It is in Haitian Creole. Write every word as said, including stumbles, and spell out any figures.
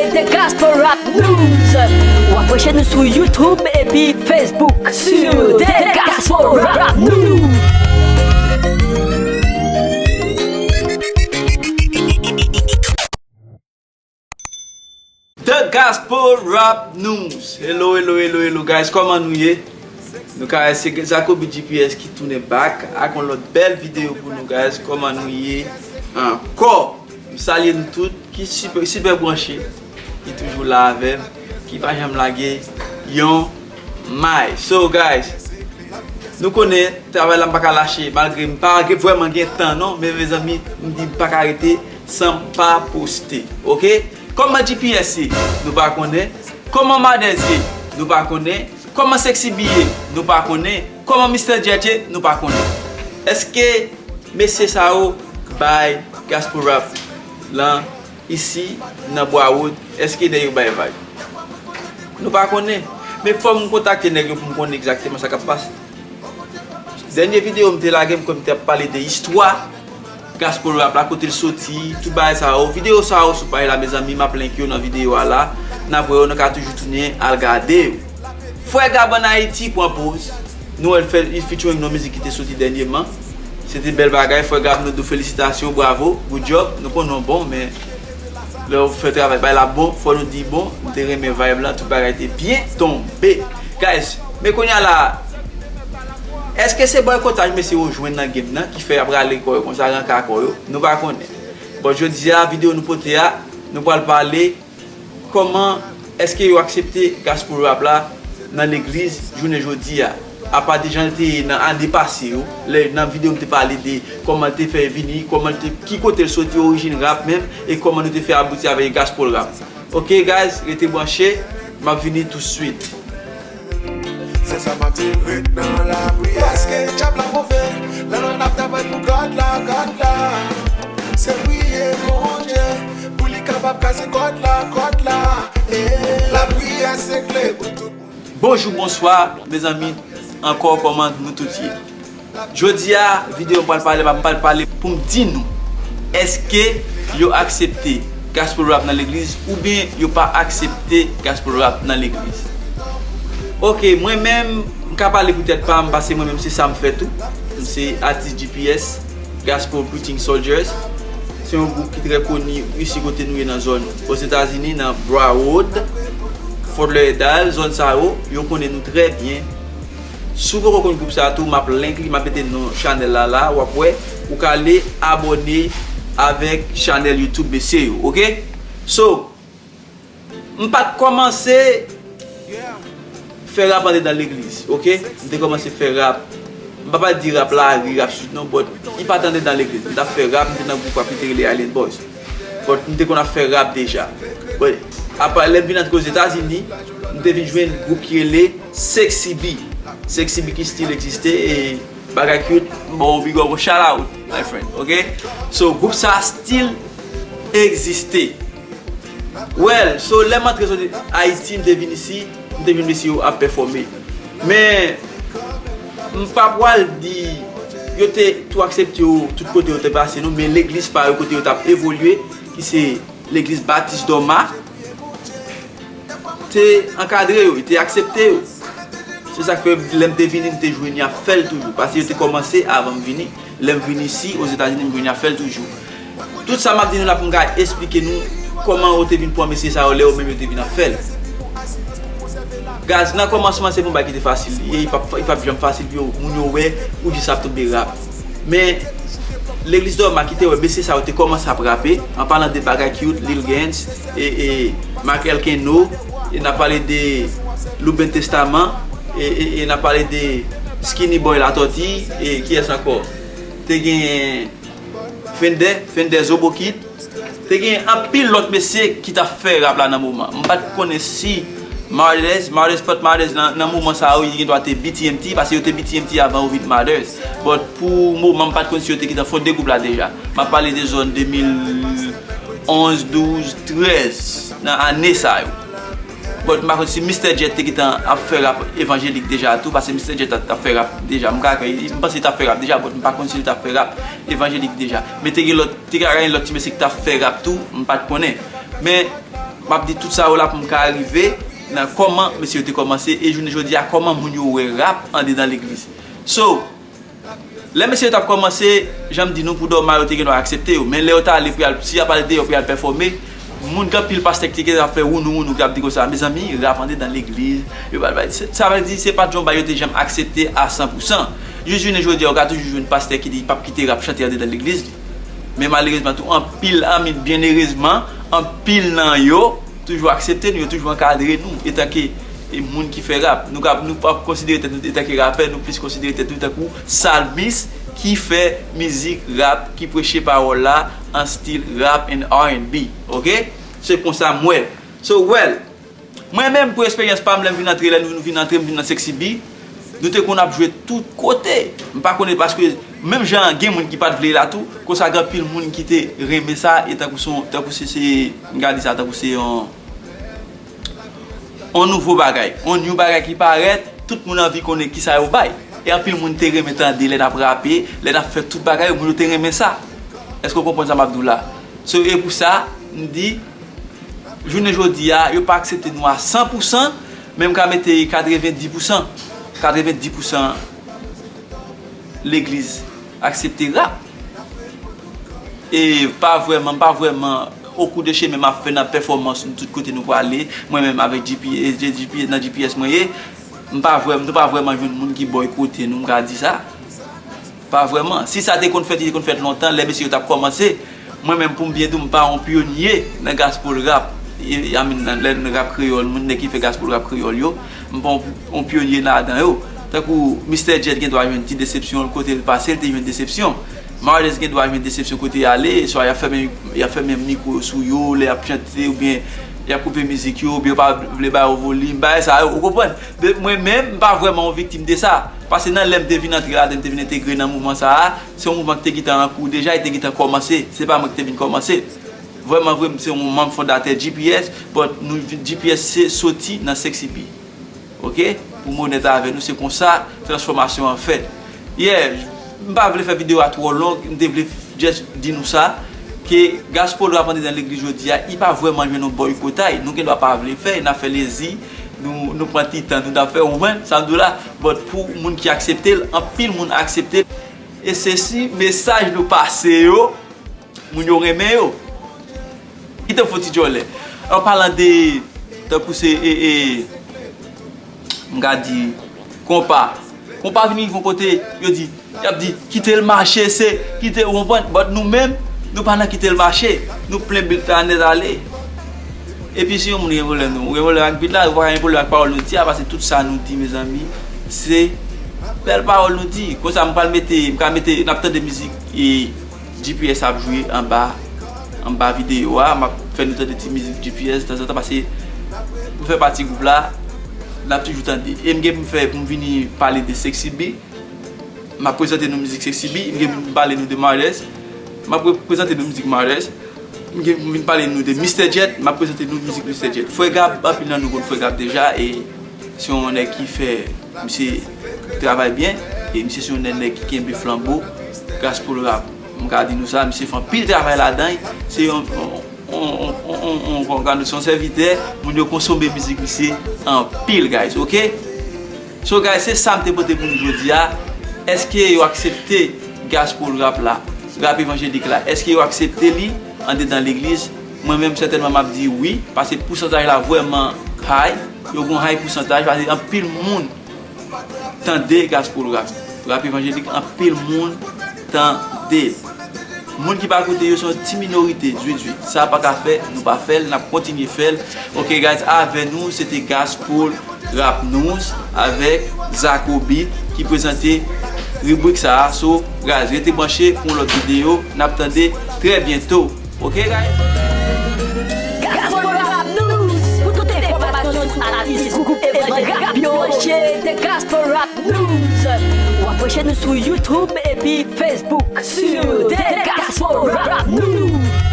The Gospel Rap News. W ap branche nou sou YouTube epi Facebook sou The Gospel Rap News. The Gospel Rap News. Hello, hello, hello, hello, guys. Kòman nou ye? Nou ka wè se Jacoby G P S ki tounen back ak yon lòt bèl videyo pou nou, guys. Kòman nou ye ankò? M salye nou tout ki sipè, sipè branche, ki toujou la avè m, ki pa janm lage yon may. So, guys, nou konnen travay la m pa ka lache, malgre m pa gen, vrèman gen tan non, men mezanmi, m di m pa ka rete san m pa poste, oke? Kòman G P S ye? Nou pa konnen. Kòman Madèz ye? Nou pa konnen. Kòman Sexy B ye? Nou pa konnen. Kòman Mister Jet ye? Nou pa konnen. Èske mesye sa yo bay Gospel Rap lan isi nan Broward? Èske nèg yo bay vag? Nou pa konnen. Men fò m kontakte nèg yo pou m konnen egzakteman sa k ap pase. Dènye videyo m te lage, m kwè m te ap pale de istwa Gospel Rap la, kote l soti, tout bagay sa yo. Videyo sa yo sou paj la, mezanmi, m ap link yo nan videyo a la. N ap wè yo, nou ka toujou tounen al gade yo. Frè Gab ann Ayiti pran poz. Nou wè l fè, li featuring nan mizik ki te soti dènyèman. Se te bèl bagay, frè Gab, nou di w felisitasyon, bravo, good job. Nou konnen w bon, men lè w fè travay, bagay la bon, fò nou di bon, m te renmen vibe lan, tout bagay te byen tonbe. Guys, men kounye a la, èske se bòykotaj mesye yo jwenn nan game nan ki fè y ap rale kò yo konsa, ranka kò yo? Nou pa konnen. Bon, jodi a, videyo nou pote a, nou pral pale kòman èske yo aksepte Gospel Rap la nan legliz jounen jodi a. Apa de jan l te ye nan ane pase yo, lè nan videyo m te pale de kòman l te fè vini, kòman l te, ki kote l soti, orijin rap menm, e kòman nou te fè abouti avèk Gospel Rap. Oke, guys, rete branche, m ap vini touswit. Se sa m ap di, ret nan lapriyè. Paske dyab la move, lè nou n ap travay pou God la, God la. Se priye Bondye, pou li kapab kase kòd la, kòd la. Eh, lapriyè se kle pou tout moun. Bonjou, bonswa, mezanmi, ankò, kòman nou tout ye? Jodi a, videyo m pral pale, m pral pale pou m di nou, èske yo aksepte Gospel Rap nan legliz oubyen yo pa aksepte Gospel Rap nan legliz? Oke, mwen menm, m ka pale pou tèt pa m, paske mwen menm se sa m fè tou. M se atis G P S, Gospel Preaching Soldiers. Se yon gwoup ki trè koni isi kote nou ye nan zòn Ozetazini, nan Broward, Fort Lauderdale, zòn sa yo, yo konnen nou trè byen. Si w poko konn gwoup sa tou, m ap link li, m ap mete non chanèl la la, w ap wè, ou ka ale abòne avèk chanèl YouTube mesye yo, oke? So, m pa t kòmanse fè rap andedan legliz, oke? M te kòmanse fè rap, m pa pral di rap lari, rap street non, but li pa t andedan legliz. M t ap fè rap, m te nan gwoup rap ki te rele Island Boys. But m te konn ap fè rap deja. But apa lè m vin antre Ozetazini, m te vin jwenn gwoup ki rele Sexy B. Sexy B ki still egziste, e bagay cute, m ba w big up, shout out, my friend, oke? So, gwoup sa still egziste. Well, so, lè m antre soti Ayiti, m te vin isi, m te jwenn mesye yo ap pèfòme. Men, m pa pral di yo te tou aksepte yo tout kote yo te pase, non, men legliz pa yo kote yo t ap evolye, ki se legliz Batis Dòma, te ankadre yo, te aksepte yo. Se sa k fè, lè m te vini, m te jwenn y ap fè l toujou, paske yo te kòmanse avan m vini. Lè m vin isi, Ozetazini, m jwenn y ap fè l toujou. Tout sa m ap di nou la pou m ka esplike nou kòman yo te vin pran mesye sa yo lè yo menm yo te vin ap fè l. Guys, nan kòmansman, se pa yon bagay ki te fasil li ye, li p ap, li p ap janm fasil pou yo, moun yo wè ou jis ap tonbe rap. Men, legliz Dòma ki te wè mesye sa yo te kòmanse ap rape, an palan de bagay cute, Lil Gans, e, e, Marc Elkeno, e n ap pale de Louben Testament, e, e, e n ap pale de Skinny Boy Latòti, e kiyès ankò? Te gen Fendè, Fendè Zobokit. Te gen anpil lòt mesye ki t ap fè rap la nan moman. M pa t konnen si Martez, Martez pa t Martez nan, nan moman sa yo, li gendwa te B T M T, paske yo te B T M T avan yo vin Martez. But pou moman, m pa t konn si yo te gentan fonde gwoup la deja. M ap pale de zòn de mil onz, douz, trèz, nan ane sa yo. But m pa konn si Mister Jet te gentan ap fè rap evanjelik deja tou, paske Mister Jet t ap fè rap deja. M ka kwè, m panse li t ap fè rap deja, but m pa konn si li t ap fè rap evanjelik deja. Men te gen lòt, te ka gen lòt ti mesye ki t ap fè rap tou, m pa t konnen. Men, M ap di tout sa yo la pou m ka rive nan kòman mesye yo te kòmanse e jounen jodi a kòman moun yo wè rap andedan legliz. So, lè mesye yo t ap kòmanse, jan m di nou, pou dòma yo te gen dwa aksepte yo. Men lè yo t ale pou y al, si y ap al deyò pou y al pèfòme, moun, gen anpil pastè ki te gen ap fè wounou wounou, ki t ap di konsa, mezanmi, rap andedan legliz. Yo pa, pa, se, sa vle di, se pa t yon bagay yo te janm aksepte a san pou san. Jis jounen jodi a, ou ka toujou jwenn pastè ki di li p ap kite rap chante andedan legliz li. Men malerezman tou, anpil, I mean, byenerezman, anpil nan yo toujou aksepte nou, yo toujou ankadre nou, etanke, e, moun ki fè rap. Nou ka, nou p ap konsidere tèt nou etanke rapè, nou plis konsidere tèt nou tankou salmis ki fè mizik rap, ki preche pawòl la an stil rap and R and B. Oke? Se konsa m wè l. So, well, mwen menm, pou esperyans pa m, lè m vin antre, lè nou, nou vin antre, m vin nan Sexy B, nou te konn ap jwe tout kote. M pa konnen, paske menm jan gen moun ki pa t vle la tou, konsa gen anpil moun ki te renmen sa, e tankou se yon, tankou se, se, m ka di sa, tankou se yon, yon nouvo bagay, yon new bagay ki parèt, tout moun anvi konnen kisa yo bay. E anpil moun te renmen tande lè n ap rape, lè n ap fè tout bagay yo, moun yo te renmen sa. Èske w konprann sa m ap di w la? So, e pou sa, m di, jounen jodi a, yo pa aksepte nou a san pou san, men m ka mete katrevendi pou san. Katrevendi pou san legliz aksepte rap. E pa vrèman, m pa vrèman, o kou de chemen m ap fè nan pèfòmans nou tout kote nou prale, mwen menm avèk G P S, G P S, nan G P S mwen ye, m pa vrèman, nou pa vrèman jwenn moun ki bòykote nou, m ka di sa. Pa vrèman. Si sa te konn fèt, li te konn fèt lontan, lè mesye yo t ap kòmanse. Mwen menm, pou m byen di w, m pa yon pyonye nan gospel rap. E, I mean, nan, nan rap kreyòl, moun nèg ki fè gospel rap kreyòl yo, m pa yon, yon pyonye ladan yo. Tankou Mister Jet gen dwa jwenn ti desepsyon, kote l pase, l te jwenn desepsyon. Mardes gen dwa jwenn desepsyon kote y ale, swa y ap fèmen, y ap fèmen mikwo yo sou yo, lè y ap chante, oubyen y ap koupe mizik yo, oubyen yo pa vle ba yo volim, bagay sa yo, ou konprann? Men mwen menm, m pa vrèman yon viktim de sa. Paske nan lè m te vin antre ladan, m te vin entegre nan mouvman sa a, se yon mouvman ki te gentan an kou deja, li te gentan kòmanse. Se pa mwen ki te vin kòmanse. Vrèman vre, m se yon manm fondatè G P S, but nou, G P S se soti nan Sexy B. Oke? Pou m onèt avè nou, se konsa transfòmasyon an fèt. Yeah, m pa vle fè videyo a twò long, m te vle just di nou sa, ke gospel rap andedan legliz jodi a, li pa vrèman jwenn yon bòykotay. Nou gen dwa pa vle fè, n ap fè lezi, nou, nou pran ti tan nou, n ap fè, ou konprann sa m di w la? But pou moun ki aksepte l, anpil moun aksepte l. E se si mesaj nou pase yo, moun yo renmen yo. Kite m fè yon ti djòlè. An palan de, tankou se, e, e, m ka di, konpa. Konpa vin rive yon kote, yo di, y ap di, kite l mache, se, kite, ou konprann? But nou menm, nou pa nan kite l mache. Nou plen beat la nèt ale. Epi si yon moun gen pwoblèm, nou gen pwoblèm ak beat la, ou pa gen pwoblèm ak pawòl nou di a, paske tout sa nou di, mezanmi, se bèl pawòl nou di. Konsa, m pral mete, m ka mete, n ap tande mizik, e, G P S ap jwe anba, anba videyo a. M ap fè nou tande ti mizik G P S tanzantan, paske m fè pati gwoup la, n ap toujou tande. E m gen pou m fè, pou m vini pale de Sexy B. M ap prezante nou mizik Sexy B. M gen pou m pale nou de Mardes. M ap pre-, prezante nou mizik Mardes. M gen pou m vin pale nou de Mister Jet. M ap prezante nou mizik Mister Jet. Frè Gab, anpil nan nou konn Frè Gab deja. E se yon nèg ki fè, misye travay byen, e misye se yon nèg ki kenbe flanbo gospel rap. M ka di nou sa, misye fè anpil travay ladan l. Se yon, yon, yon, yon, yon, yon, yon, se yon sèvitè, moun yo konsome mizik misye anpil, guys, oke? So, guys, se sa m te pote pou nou jodi a. Èske yo aksepte gospel rap la, rap evanjelik la? Èske yo aksepte li andedan legliz? Mwen menm, sètènman, m ap di wi, paske pousantaj la vrèman high. Yo gon high pousantaj, paske anpil moun tande gospel rap. Rap evanjelik, anpil moun tande. Moun ki pa koute yo se yon ti minorite, dwidwid. Sa pa ka fè, nou pa fè l, n ap kontinye fè l. Ok, guys, avè nou, se te Gospel Rap News avèk Zakobi ki prezante ribrik sa a. So, guys, rete branche pou yon lòt videyo. N ap tande trè byento. Ok, guys? Gospel Rap News, pou tout enfòmasyon sou atis, gwoup, evanjil, rap yo, branche The Gospel Rap News. W ap branche nou sou YouTube epi Facebook, sou The Gospel Rap News.